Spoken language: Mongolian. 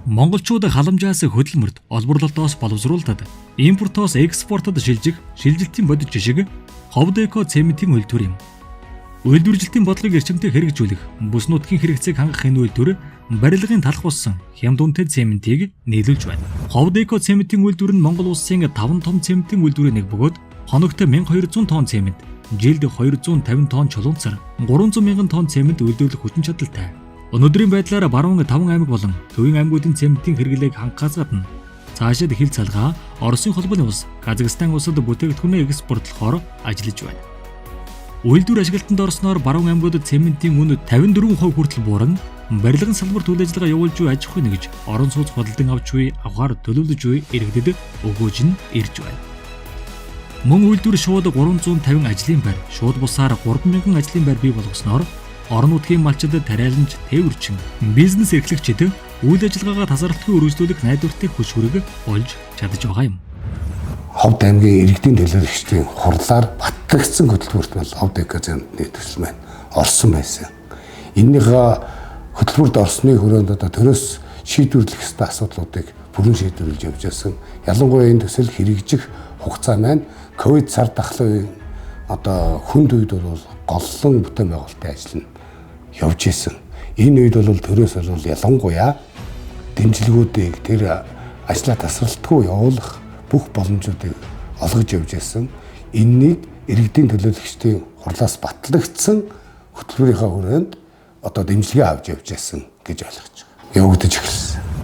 Монголчууд халамжаас хөдөлмөрт, олборлолтоос боловсруулалтад, импортоос экспортод шилжих шилжилтийн бодит жишг Ховд Эко цементийн үйлдвэр юм. Үйлдвэрлэлтийн бодлогыг эрчимтэй хэрэгжүүлэх, бүс нутгийн хэрэгцээг хангах энэ үйлдвэр барилгын талх болсон хямд үнэтэй цементийг нийлүүлж байна. Ховд Эко цементийн үйлдвэр нь Монгол улсын 5 том цементийн үйлдвэрийн нэг бөгөөд хоногт 1200 тонн цемент, жилд 250 тонн чулуунцар, 300 мянган тонн цемент үйлдвэрлэх хүчин чадалтай. Өнөөдрийн байдлаар баруун 5 аймаг болон төвийн аймагуудын цементийн хэрэглээг хангахаас гадна цаашид хил цалгаа, Оросын холбооны улс, Казахстан улсад бүтээгдэхүүнээ экспортлохоор ажиллаж байна. Үйлдвэр ашиглалтанд орсноор баруун аймагуудад цементийн үн 54% хүртэл бууран барилгын салбарт үйл ажиллагаа явуулж буй аж ахуй нэгж орон сууц худалдан авч буй авахар төлөвлөж буй иргэдэд өгөөж нь ирж байна. Мөн үйлдвэр шууд 350 ажлын байр, шууд бусаар 3000 ажлын байр бий болгосноор орон нутгийн малчид, тариаланч, тээвэрчин, бизнес эрхлэгчид үйл ажиллагаагаа тасралтгүй өргөжлүүлэх найдвартай хүч хүрэг олж чадаж байгаа юм. Ховд аймгийн иргэдийн төлөөлөгчдийн хурлаар батлагдсан хөтөлбөрт бол Ховд Эко цементний төсөл маань орсон байсан. Энэнийхээ хөтөлбөрт орсны хүрээнд одоо төрөөс шийдвэрлэх ёстой асуудлуудыг бүрэн шийдвэрлэж явж байсан. Ялангуяа энэ төсөл хэрэгжих хугацаа маань ковид цар тахлын одоо хүнд үед бол голлон бүтээн байгуулалтын ажил нь явж исэн. Энэ үед бол төрөөс бол ялангуяа дэмжлэгүүдийг тэр ажлаа тасралтгүй явуулах бүх боломжуудыг олгож явж исэн. Энэнийг иргэдийн төлөөлөгчдийн хурлаас батлагдсан хөтөлбөрийнхөө хүрээнд одоо дэмжлэгээ авч явж исэн гэж ойлгож байгаа. Явагдаж эхэлсэн.